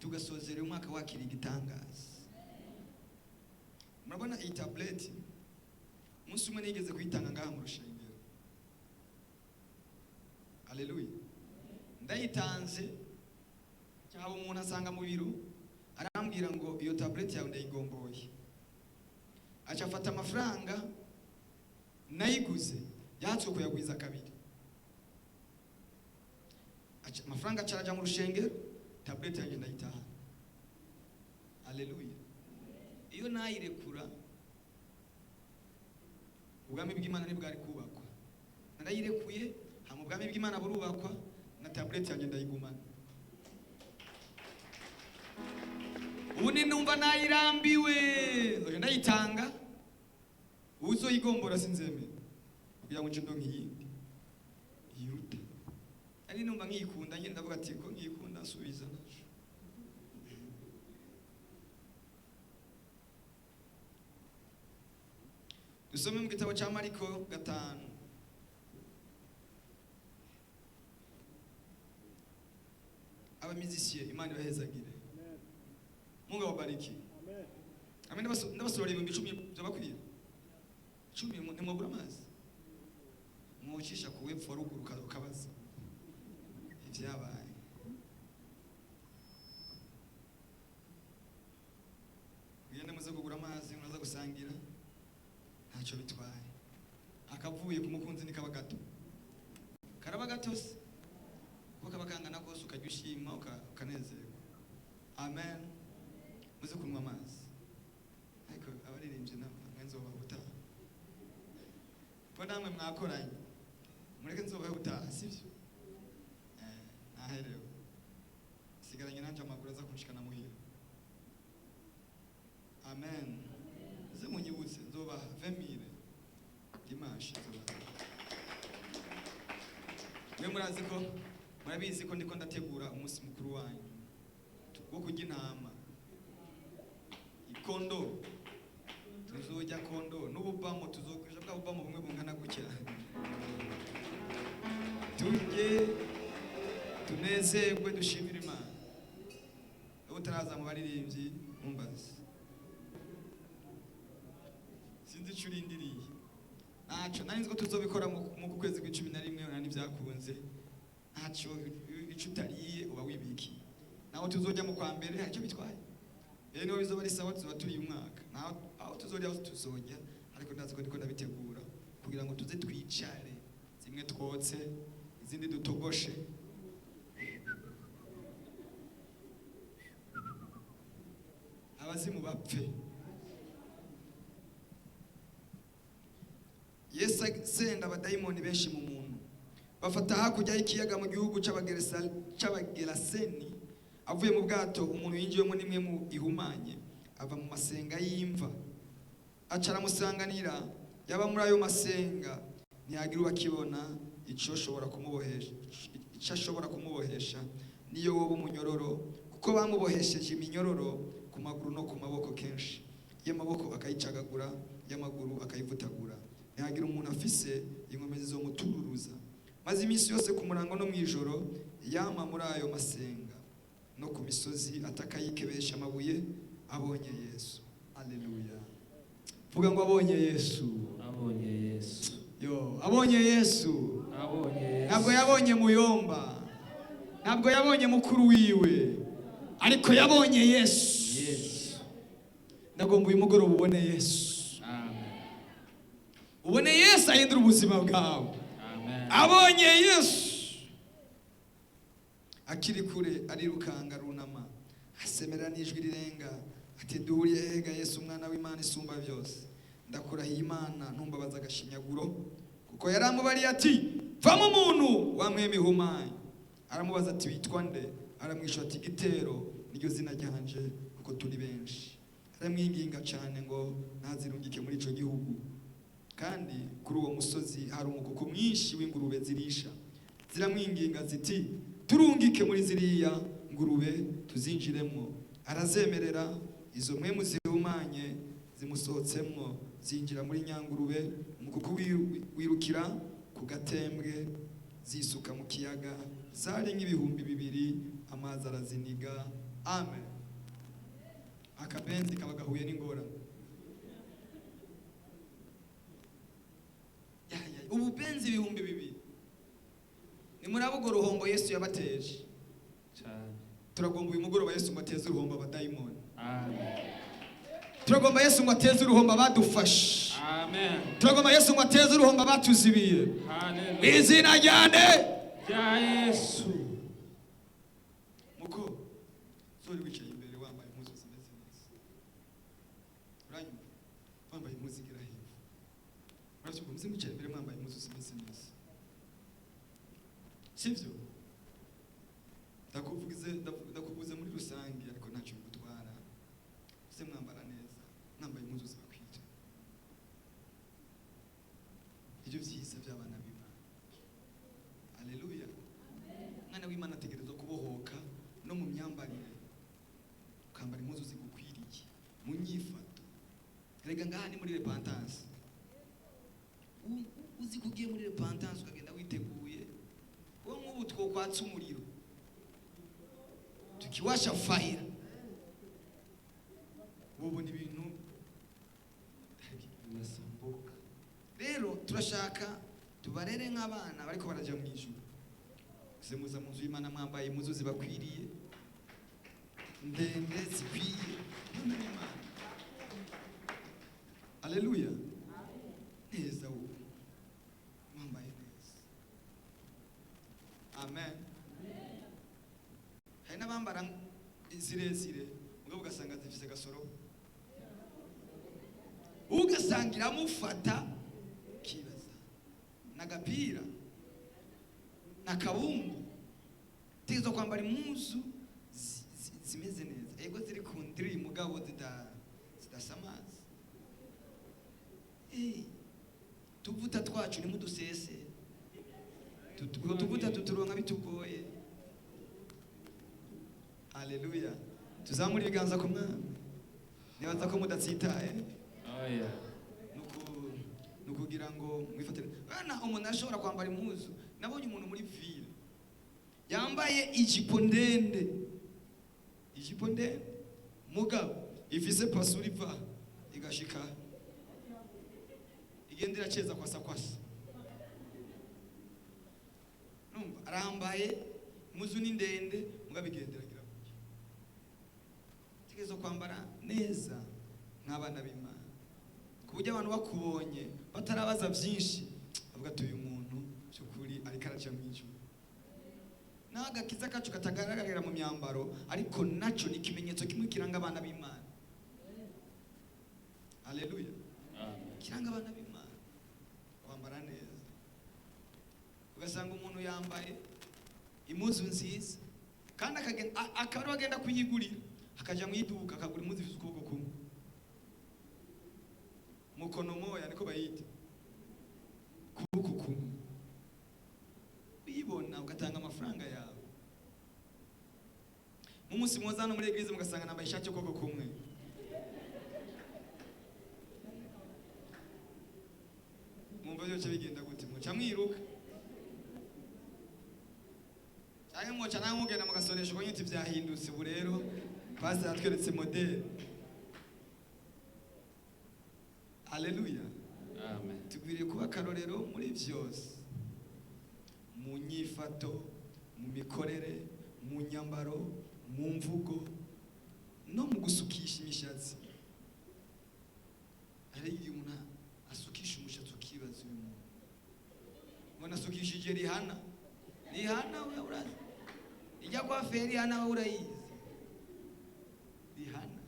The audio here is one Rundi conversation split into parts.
Tugasozera uyu mwaka wakira igitangaza. Murabona iyi tableti, umunsi umwe nigeze kuyitanga ngaha mu rushengero. Haleluya. Ndayitanze, cyaba umuntu asanga mu biro, arambwira ngo iyo tableti yawe ndayigomboye. Aca afata amafaranga nayiguze, yatswe kuyagwiza kabiri. Amafaranga aca araja mu rushengero, tableti yanjye ndayitaha. Haleluya. Iyo nayirekura, ubwami bw'Imana ntibwari kubakwa. Narayirekuye, hama ubwami bw'Imana burubakwa, na tableti yanjye ndayigumana. Ubu ni numva nayirambiwe, nzoja ndayitanga, uzoyigombora sinzemera, kugira ngo nce ndonke iyindi yiruta. Ari numva nkiyikunda nyine, ndavuga ati ko nkiyikunda nsubiza naco. Dusome mu gitabo cya Mariko 5. Abamizisiye, Imana ibahezagire. Mungu awabariki. Amen. Ndabasorera 10,000 byabakwiye. 10 ntimwagura amazi. Mwocisha ku wepfo ruguru ukabaza ivyabaye. Mugende muze kugura amazi, muraza gusangira. Ntacyo bitwaye. Akavuye ku mukunzi ni kaba gato. Karaba gato se. Kuko kaba kangana kose ukajya ushima ukanezerwa. Amen. Muze kunywa amazi. Ariko abaririmbyi nabo mwe nzobaha ubutaha. Ko namwe mwakoranye. Mureke nzobahe ubutaha, sivyo? Naherewe. Sigaranye nanje amaguru aza kunshikana muhira. Amen. Muze munyibutse nzobaha 20,000. Dimanche nzobaha. Mwe murazi ko murabizi ko ndiko ndategura umunsi mukuru wanyu wo kurya intama. Ikondo. Tuzojya kondo n'ububamo, tuzokoresha bwa bubamo bumwe bungana gutya. Turye tunezerwe dushimire Imana. Ubu turaza mu baririmbyi mumbaze. Sinzi ico urindiriye. Ntaco nari nzi ko tuzobikora mu kwezi kw'icumi na rimwe, nani byakunze. Ntaco ico utariye uba wibikiye. Naho tuzojya mu kwa mbere hari ico bitwaye. Rero niba bizoba ari sawa tuzoba turi umwaka. Naho aho tuzojya hose tuzojya, ariko ndazi ko ndiko ndabitegura kugira ngo tuze twicare, zimwe twotse, izindi dutogoshe. Abazimu bapfe. Yesu asenda abadayimoni benshi mu muntu. Bafata hakurya y'ikiyaga mu gihugu c'Abageraseni. Avuye mu bwato, umuntu yinjiyemo nimwe mu ihumanye, ava mu masenga y'imva. Aca aramusanganira, yaba muri ayo masenga ntiyagira ubakibona ico ashobora kumubohesha, ico ashobora kumubohesha niyo woba umunyororo, kuko bamubohesheje iminyororo ku maguru no ku maboko kenshi. Y'amaboko akayicagagura, y'amaguru akayivutagura. Ntihagira umuntu afise inkomezi zo mutururuza. Maze iminsi yose ku murango no mwijoro yama muri ayo masenga no ku misozi atakayikebesha amabuye abonye Yesu. Haleluya. Vuga ngo abonye Yesu. Abonye Yesu. Yo, abonye Yesu. Abonye Yesu. Ntabwo yabonye muyomba. Ntabwo yabonye mukuru wiwe. Ariko yabonye Yesu. Yesu. Ndagomba uyu mugoroba ubone Yesu. Amen. Ubone Yesu ahindura ubuzima bwawe. Amen. Abonye Yesu. Akiri kure arirukanga arunama, asemera n'ijwi rirenga ati duhuriye hega Yesu umwana w'Imana isumba byose, ndakurahiye Imana ntumbabaza agashinyaguro. Kuko yaramubariye ati vamo umuntu wamwema ihumanye. Aramubaza ati witwa nde? Aramwishyura ati Gitero niryo zina ryanje, kuko turi benshi. Aramwinginga cyane ngo ntazirungike muri ico gihugu. Kandi kuri uwo musozi hari umukuku mwinshi w'ingurube zirisha. Ziramwinginga ziti turungike muri ziriya ngurube tuzinjiremo. Arazemerera. Izo mpwemu zihumanye zimusohotsemwo zinjira muri nyangurube. Umukuku wirukira ku gatembwe zisuka mu kiyaga. Zari nk'ibihumbi bibiri. Amazi araziniga Amen. Akabenzi kaba gahuye n'ingorane. Ya, ya, ububenzi 2000. Nimuraba urwo ruhombo Yesu yabateje. Cyane. Turagomba uyu mugoroba Yesu ngo ateze uruhombo abadayimoni. Amen. Turagomba Yesu ngo ateze uruhombo abadufashe. Amen. Turagomba Yesu ngo ateze uruhombo abatuzibiye. Hallelujah. Izina ryande Rya Yesu. Muko zori wicaye imbere wambaye impuzu zimeze neza, uranyumva? Wambaye impuzu igera hepfo, urabyumva? Muze mwicaye imbere mwambaye impuzu zimeze neza, sibyo? Ndakuvuze muri rusange, ariko ntacyo bigutwara. Muze mwambara neza, mwambaye impuzu zibakwira. Ibyo byiza by'abana b'Imana. Haleluya. Umwana w'Imana ategerezwa kubohoka no mu myambarire, ukambara impuzu zigukwiriye, mu nyifato. Erega ngaha ni muri repentance. Uzi ko ugiye muri repentance ukagenda witeguye, wowe nk'ubu twokwatsa umuriro tukiwasha fire, wobona ibintu Nasambuka. Rero turashaka tubarere nk'abana bariko baraja mu ijuru. Muze muza mu nzu y'Imana mwambaye impuzu zibakwiriye, ndende zikwiye none n'Imana. Haleluya. Neza, wowe mwambaye neza. Amen. Hari n'abambara zirezire, mugabo ugasanga zifise agasoro, ugasanga iramufata, ukibaza n'agapira n'akabumbu. Tegerezwa kwambara impuzu zimeze neza, ego ziri ku ndiri, mugabo zidasamaza. Tuvuta twacu nimudusese. Utwo tuvuta tuturonka bitugoye. Haleluya. Tuzamure ibiganza ku Mwami. Nibaza ko mudatsitaye. Oya. Nukugira ngo mwifatire bana. Umuntu ashobora kwambara impuzu, nabonye umuntu muri ville yambaye ijipo ndende, ijipo ndende mugabo ifise pasura iva igashika, igenda iraceza kwasa kwasa. Numva arambaye impuzu ni ndende, mugabo igenda iragira gutya. Tegerezwa kwambara neza nk'abana b'Imana, ku buryo abantu bakubonye batarabaza byinshi bavuga ati: "Uyu muntu by'ukuri ariko araca mu ijuru." Naho agakiza kacu katagaragarira mu myambaro, ariko naco ni ikimenyetso kimwe kiranga abana b'Imana. Haleluya. Amen. Kiranga abana b'Imana kwambara neza. Ugasanga umuntu yambaye impuzu nziza kandi akagenda akaba ariwe agenda kuyigurira, akajya mu iduka akagura impuzu ifite ukuboko kumwe, mukono moya niko bayita, kuboko kumwe, uyibona ugatanga amafaranga yawe. Nk'umunsi mwoza hano muri église mugasanga nambaye ishati y'ukuboko kumwe, mwumva byose bigenda gute? Muca mwiruka cyangwa mwoca nawe mugenda mugasoresha uko nyiti byahindutse. Ubu rero pastor yatweretse modèle. Haleluya. Amen. Tukwiriye kuba akarorero muri byose, mu nyifato, mu mikorere, mu nyambaro, mu mvugo no mu gusukisha imishatsi. Hari igihe umuntu asukisha umushatsi ukibaza uyu muntu ngo nasukishije Rihana. Rihana we urazi ijya kwa feri? Rihana we urayizi? Rihana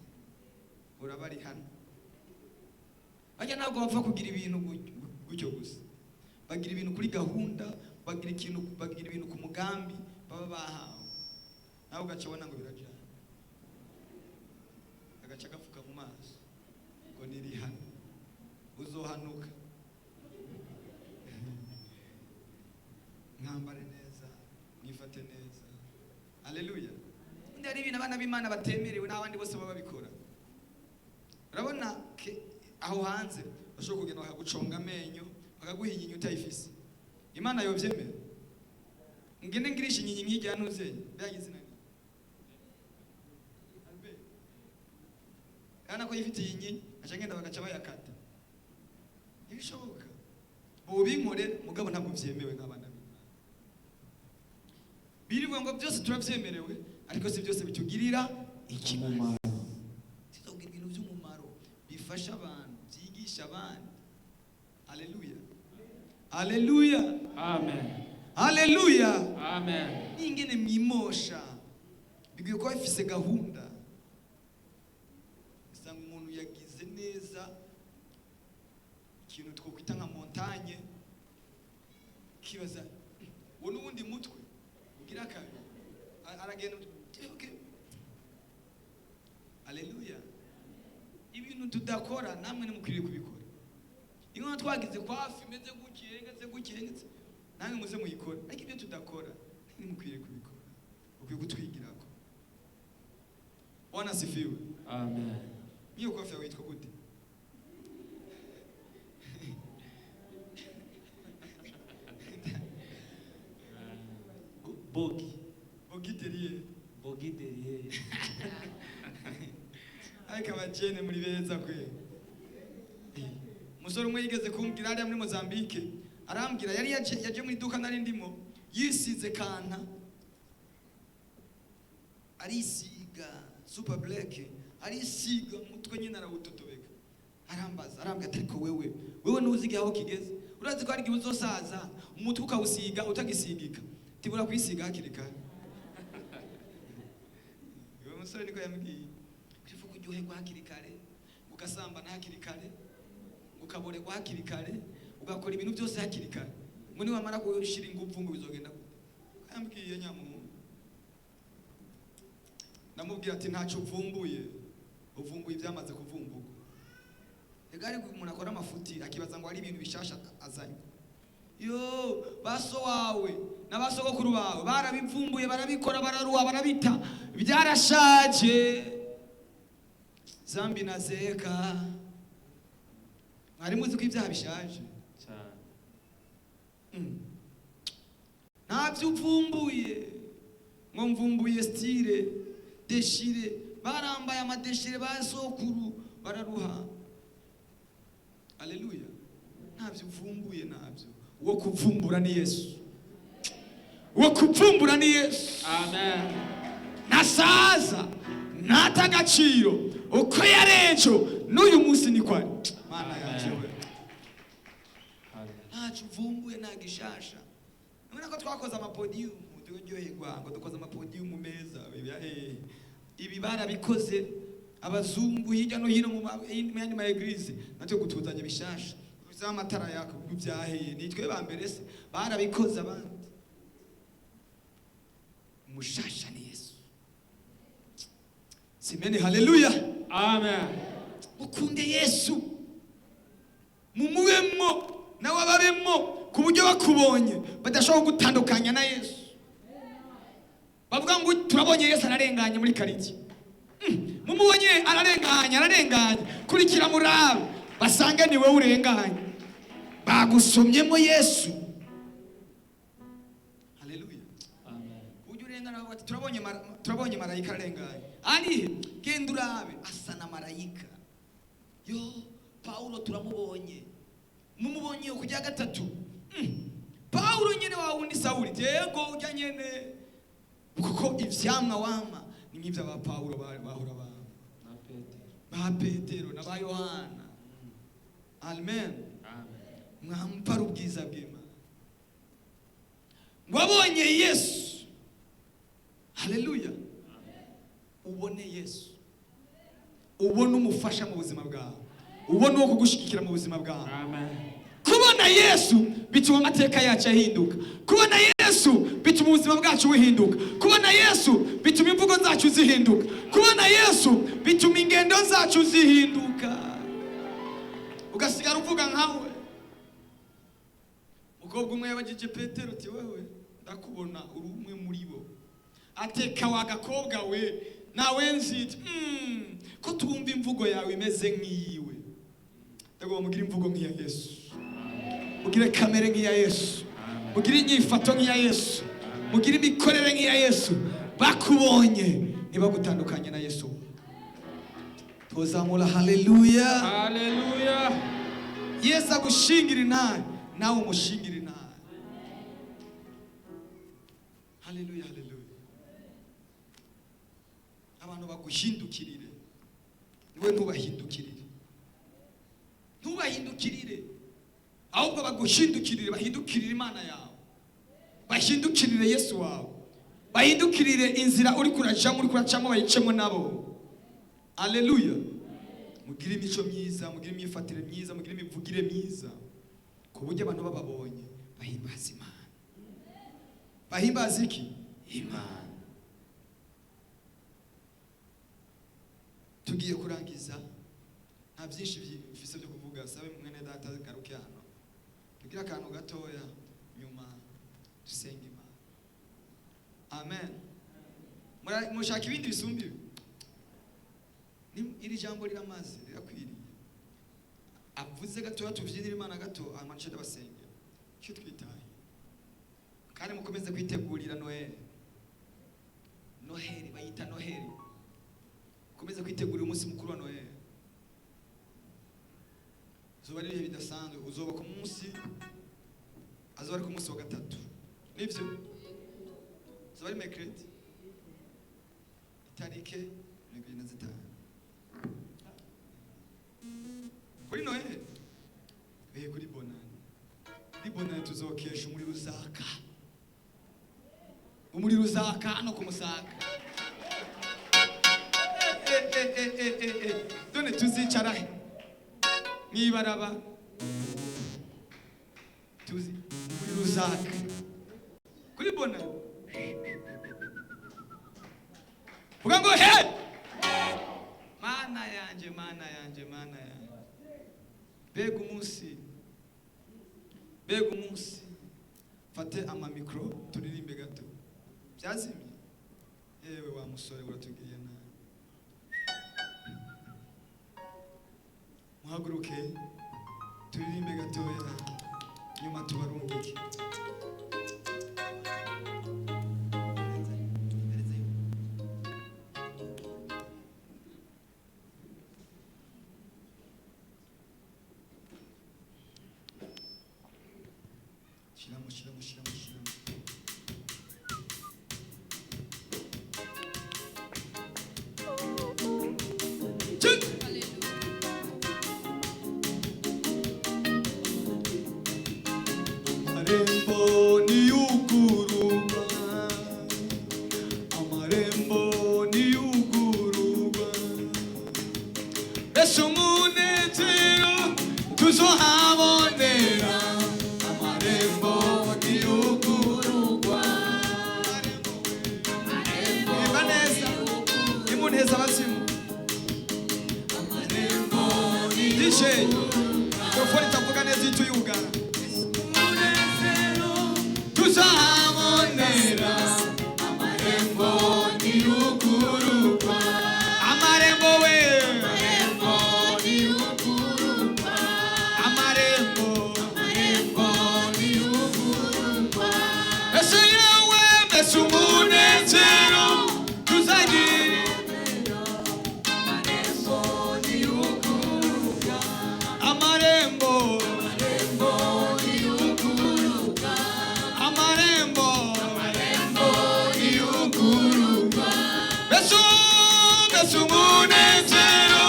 uraba Rihana. Bajya ntabwo bapfa kugira ibintu gutyo gusa, bagira ibintu kuri gahunda, bagira ikintu, bagira ibintu ku mugambi baba bahawe. Nawe ugaca ubona ngo birajyana, agaca gapfuka mu maso ngo ni Rihana, uzohanuka. Mwambare neza, mwifate neza. Haleluya. Undi hari ibintu abana b'Imana batemerewe n'abandi bose baba babikora. Urabona aho hanze bashobora kugenda bakaguconga amenyo, bakaguha inyinya utayifise. Imana yovyemera ngende ngirisha inyinya nk'ijya ntuzenye mbega izina ni Kandi ako yifitiye inyinya, aca ngenda bagaca bayakata. Ntibishoboka. Bobinkorera, mugabo ntabwo vyemewe nk'abana b'Imana. Birivuga ngo byose turavyemerewe, ariko si byose bitugirira ikimazi. Umumaro. Tuzobwira ibintu by'umumaro, bifasha abantu, byigisha abandi. Haleluya, haleluya. Amen. Haleluya. Amen. N'ingene mwimosha bikwiye kuba bifise gahunda. Usanga umuntu yagize neza ikintu twokwita nka montagne, kibaza uwo n'uwundi mutwe ugira kabiri. Aragenda, okay. Haleluya. Ibintu tudakora, namwe ntimukwiriye kubikora. Inka twagize kwafi imeze gutya, irengetse gutya, irengetse, namwe muze muyikore. Ariko ibyo tudakora ntimukwiriye kubikora, ukwiye kutwigirako. Bwana asifiwe. Amen. Niyo kofi yawe yitwa gute? Bogi. Bogideriye. Bogi derrière. Ariko abajene muri beza kwe. Umusore umwe yigeze kumbwira hariya muri Mozambique, arambwira yari yaje mu iduka nari ndimo, yisize kanta, arisiga super black, arisiga umutwe nyine arawutotobeka. Arambaza, arambwira ati: "Ariko wewe ntuzi igihe aho kigeze? Urazi ko hari igihe uzosaza umutwe ukawusiga utagisigika? Tibura kwisiga hakiri kare." Uwo musore niko yambwiye. Kuvuga uryoherwa hakiri kare, ugasambana hakiri kare, ukaborerwa hakiri kare, ugakora ibintu byose hakiri kare, ngo niwamara gushira ingufu ngo bizogenda gute? Yambwiye nyamuhungu. Ndamubwira ati: "Ntacyo uvumbuye, uvumbuye ibyamaze kuvumburwa." Ega ariko umuntu akora amafuti akibaza ngo hari ibintu bishasha azanye. Yo, baso wawe n'abasogokuru bawe barabivumbuye, barabikora, bararuha, barabita, byarashaje. Zambi na zeka. Mwari muzi ko ibyaha bishaje? Cyane. Ntabyo uvumbuye ngo mvumbuye style déchiré. Barambaye ama déchiré ba sokuru, bararuha. Aleluya. Ntabyo uvumbuye, ntabyo. Uwo kuvumbura ni Yesu, uwo kuvumbura ni Yesu. Amen. Ntasaza, ntata agaciro. Uko yari ejo, n'uyu munsi niko ari. Mana yacu we. Hallelujah. Ntacyo uvumbuye, nta gishasha. Urabona ko twakoze ama podium, turyoherwa ngo dukoze ama podium meza. Biba hehe? Ibi barabikoze abazungu hirya no hino mu yandi ma église. Natwe gutuzanya bishasha, biza amatara yaka byaheye, nitwe ba mbere se? Barabikoze abandi. Mushasha ni Yesu. Simeni haleluya. Amen. Mukunde Yesu, mumubemwo nawe ababemwo, ku buryo bakubonye badashobora gutandukanya na Yesu. Bavuga ngo: "Turabonye Yesu ararenganye muri karitsiye." Mumubonye ararenganye, ararenganye, kurikira murabe, basange ni wowe urenganye. Bagusomyemo Yesu. Haleluya. Amen. Ujya urengana bavuga ati: "Turabonye marayika ararenganye." Arihe? Genda urabe, asa na marayika. Yo, Pawulo turamubonye. Mumubonye kujya gatatu. Pawulo nyene wa wundi Sawuli? Yego, ujya nyene. Kuko ivyamwa wama ni nk'ivyo aba Pawulo bahora bama. Na Petero. Ba Petero na ba Yohana. Amen. Amen. Mwambara ubwiza bw'Imana. Ngo abonye Yesu. Haleluya. Ubone Yesu, ubone umufasha mu buzima bwawe, ubone uwo kugushyigikira mu buzima bwawe. Amen. Kubona Yesu bituma amateka yacu ahinduka. Kubona Yesu bituma ubuzima bwacu buhinduka. Kubona Yesu bituma imvugo zacu zihinduka. Kubona Yesu bituma ingendo zacu zihinduka, ugasigara uvuga nkawe. Umukobwa umwe yabagije Petero ati: "Wewe ndakubona uri umwe muri bo." Ateka: "Wa gakobwa we, nawe nzita ko twumva imvugo yawe imeze nk'iyiwe." Ndagomba mugire imvugo nk'iya Yesu, mugire kamere nk'iya Yesu, mugire inyifato nk'iya Yesu, mugire imikorere nk'iya Yesu. Bakubonye ntibagutandukanye na Yesu. Tuzamura haleluya. Haleluya. Yesu agushingira intahe, nawe umushingira intahe. Haleluya, haleluya. Abantu baguhindukirire, niwe ntubahindukirire, ntubahindukirire, ahubwo baguhindukirire, bahindukirire Imana yawe, bahindukirire Yesu wawe, bahindukirire inzira uri kuracamo, uri kuracamo bayicemo nabo. Haleluya. Mugire imico myiza, mugire imyifatire myiza, mugire imivugire myiza, ku buryo abantu bababonye bahimbaza Imana. Bahimbaza iki? Imana. Tugiye kurangiza, nta byinshi mfise byo kuvuga. Sabe mwene data garuke hano, tugire akantu gatoya, nyuma dusenge Imana. Amen. Mushaka ibindi bisumba ibi? Iri jambo riramaze, rirakwiriye. Avuze gatoya, tuvyinire Imana gato, hanyuma nce ndabasengera icyo twitaye. Kandi mukomeze kwitegurira Noheli. Noheli bayita Noheli. Mukomeze kwitegurira umunsi mukuru wa Noheli. Uzoba ari ibihe bidasanzwe. Uzoba ku munsi, azoba ari ku munsi wa gatatu, nivyo? Uzoba ari mercredi, itarike 25 kuri Noheli. Kuri Bonani, kuri Bonani tuzokesha umuriro uzaka, umuriro uzaka hano ku Musaga. None tuzicara he? Mwibaraba tuzi umuriro uzaka kuri Bonani. Vuga ngo he! Mana yanje, Mana yanje, Mana yanje, mbega umunsi, mbega umunsi! Fate amamikro turirimbe gato. Byazimye. Yewe wa musore, uratugiriye nabi. Muhaguruke turirimbe gatoya, nyuma tubarungike. Shiramo, shiramo, shiramo, shiramo. Chut! Amarembo niyugururwa, amarembo niyugururwa, mbese umunezero tuzohabonera. Amarembo niyugururwa. Nimba neza, nimuneza abazimu. DJ, mikrofone itavuga neza, ihita uyugara. Tuzahabonera, amarembo niyugururwa, amarembo we, amarembo niyugururwa, amarembo, amarembo niyugururwa. Ese yewe, mbese umunezero tuzagira. Amarembo niyugururwa, amarembo, amarembo niyugururwa, amarembo, amarembo niyugururwa. Mbese, mbese umunezero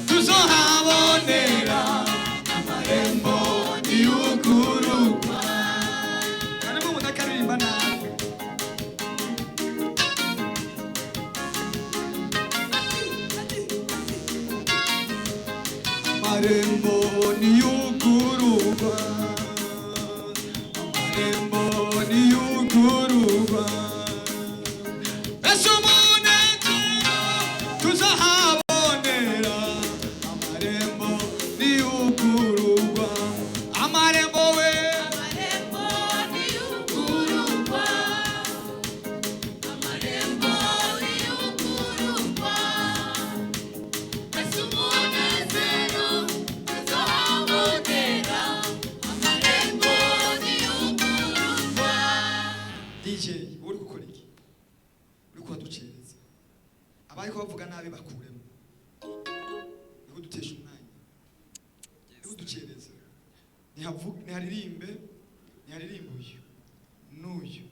tuzohabonera, amarembo niyugururwa. Harimo umuntu akaririmba nabi. Amarembo niyugururwa, amarembo niyugururwa, mbese umunezero tuzahabonera, amarembo niyugururwa, amarembo we. Amarembo niyugururwa, amarembo niyugururwa, mbese umunezero tuzohabonera, amarembo niyugururwa. DJ, uri gukora iki? Uri kubaducereza. Abariko bavuga nabi bakuremo. Ntuduteshe umwanya, ntibuducereze. Niharirimbe, niharirimbe uyu n'uyu.